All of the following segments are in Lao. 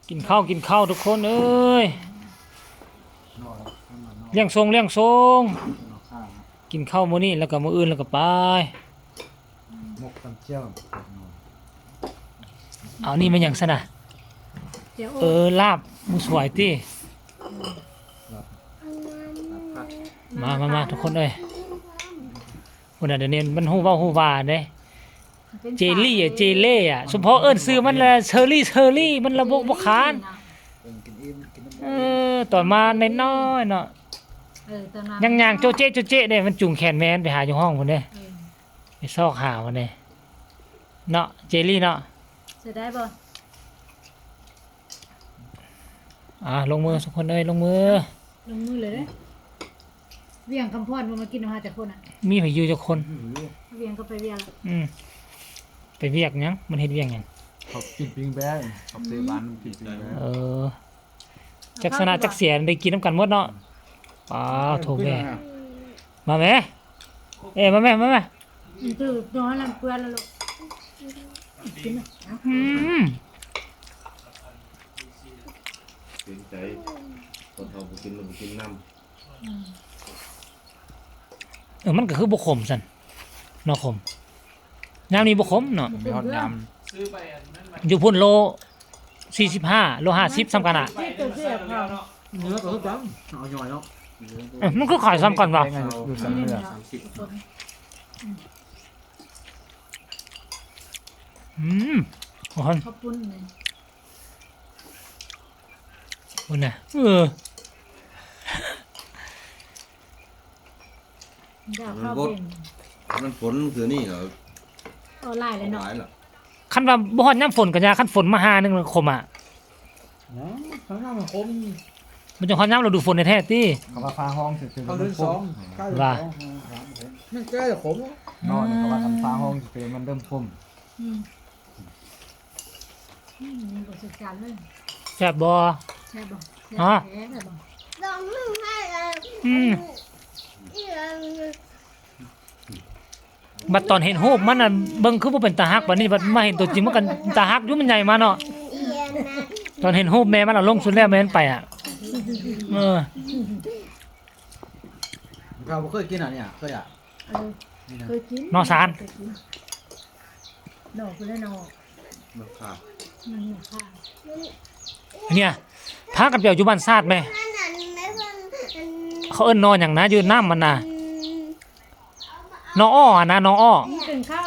ກິນເຂົ້າ ກິນເຂົ້າທຸກຄົນເອີຍ ລ້ຽງຊົງ ລ້ຽງຊົງ ກິນເຂົ້າມື້ນີ້ແລ້ວກໍມື້ອື່ນແລ້ວກໍໄປ ໝົກກັນຈ້ຽວ ເອົານີ້ແມ່ນຫຍັງຊັ້ນນະ ເອີ ລາບໝູສວຍຕິ ມາ ມາ ມາ ທຸກຄົນເອີຍ ພຸ້ນນະ ດຽວນີ້ມັນຮູ້ເວົ້າຮູ້ວ່າເດ້ ເຈລີ້ ເຈເລ່ ສົມພໍເອີ້ນຊື່ມັນລະເຊີລີ້ ເຊີລີ້ ມັນລະບໍ່ ບໍ່ຄານ ເອີ ຕອນມານ້ອຍໆເນາະ ເອີ ຕອນມາ ຍັງຍ່າງໂຈະເຈະ ໂຈະເຈະເດ້ ມັນຈູງແຂນແມ່ມັນໄປຫາຢູ່ຫ້ອງພຸ້ນເດ້ ເອີ ໄປຊອກຫາພຸ້ນເດ້ ເນາະ ເຈລີ້ເນາະ ໃຊ້ໄດ້ບໍ່? ອ່າ ລົງມືທຸກຄົນເອີຍ ລົງມື ລົງມືເລີຍເດ້ ວຽງຄຳພອນບໍ່ມາກິນນຳເຮົາຈັກຄົນນະ ມີໃຜຢູ່ຈັກຄົນ ວຽງກໍໄປວຽງ ອືມ ໄປວຽກຫຍັງ ມັນເຮັດວຽກຫຍັງ ເຂົາກິນປີ້ງແບ້ ເຂົາເຕະບານກິນປີ້ງແບ້ ເອີ ຈັກຊະນະຈັກເສຍໄດ້ກິນນຳກັນໝົດເນາະ ປາໂທແມ່ ມາແມ່ ເອີ ມາແມ່ ມາແມ່ ອືມ ຖືກໂດນນັ້ນເປື້ອນແລ້ວລູກ ກິນນະ ອືມ ເກງໃຈ ຄົນເຖົ້າບໍ່ກິນ ບໍ່ກິນນຳ ອືມ ເອີ ມັນກໍຄືບໍ່ຂົມຊັ້ນເນາະ ຂົມ ຍາມນີ້ບໍ່ຂົມເນາະ ບໍ່ຂົມ ມີຮອດຍາມ ຢູ່ພຸ້ນໂລ ສີ່ສິບຫ້າ ໂລຫ້າສິບ ສ່ຳກັນນະ ເນື້ອກໍຄືກັນ ເອົາຫຍໍ້ເນາະ ເອີ ມັນຄືຂາຍສ່ຳກັນຫວາ ຢູ່ສ່ຳເນື້ອ ອືມ ໂອ້ຍ ເຂົ້າປຸ້ນນີ້ ພຸ້ນນະ ເອີ ຢາກເຂົ້າເປັນ ມັນຝົນຄືນີ້ເນາະ ເອົາຫຼາຍເລີຍເນາະ ຫຼາຍລະ ຄັນວ່າບໍ່ຮອດຍາມຝົນກໍຢ່າ ຄັນຝົນມາຫາໜຶ່ງແລ້ວຂົມອະ ນະ ຄັນວ່າມັນຂົມ ມັນຈະຮອດຍາມລະດູຝົນແທ້ໆຕິ ເຂົາວ່າຟ້າຮ້ອງຊື່ໆ ມັນຂົມ ວ່າ ມັນແກ້ແລ້ວຂົມ ເນາະ ເຂົາວ່າຄັນຟ້າຮ້ອງຊື່ໆ ມັນເລີ່ມຂົມ ອືມ ອືມ ບໍ່ຈັດການເລີຍ ແຊບບໍ່? ແຊບບໍ່? ຮະ? ແຊບບໍ່? ອືມ ອືມ ບັດຕອນເຫັນຮູບມັນນະ ເບິ່ງຄືບໍ່ເປັນຕາຮັກ ບັດນີ້ບັດມາເຫັນຕົວຈິງມັນກໍຕາຮັກຢູ່ ມັນໃຫຍ່ມາເນາະ ຕອນເຫັນຮູບແມ່ມັນເອົາລົງສຸດແລ້ວແມ່ມັນໄປອະ ເອີ ເຮົາບໍ່ເຄີຍກິນອັນນີ້ ເຄີຍອະ? ເອີ ນີ້ນະ ເຄີຍກິນ ໜໍ່ສານ ເຄີຍກິນ ໜໍ່ພຸ້ນແຫຼະ ໜໍ່ ໜໍ່ຂ່າ ອືມ ໜໍ່ຂ່າ ເນຍ ພາກັນໄປເອົາຢູ່ບ້ານຊາດແມ ເຂົາເອີ້ນໜໍ່ຫຍັງນະ ຢູ່ນ້ຳຫັ້ນນະ ໜໍ່ອ້ອຫັ້ນນະ ໜໍ່ອ້ອ ກິນເຂົ້າ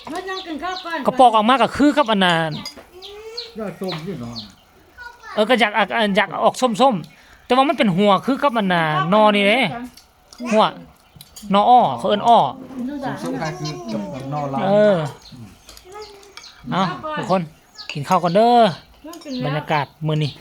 ເຮົາຍັງກິນເຂົ້າກ່ອນ ກະປອກອອກມາກະຄືກັບອັນນະ ຢາກຊົມຢູ່ເນາະ ເອີ ກະຢາກ ອາ ຢາກອອກສົ້ມໆ ແຕ່ວ່າມັນເປັນຫົວຄືກັບອັນນະ ໜໍ່ນີ້ເດ້ ຫົວ ໜໍ່ອ້ອ ເຂົາເອີ້ນອ້ອ ສົ້ມໆ ຄ້າຍຄືກັບໜໍ່ລາວ ເອີ ເອົາ ທຸກຄົນ ກິນເຂົ້າກ່ອນເດີ ບັນຍາກາດມື້ນີ້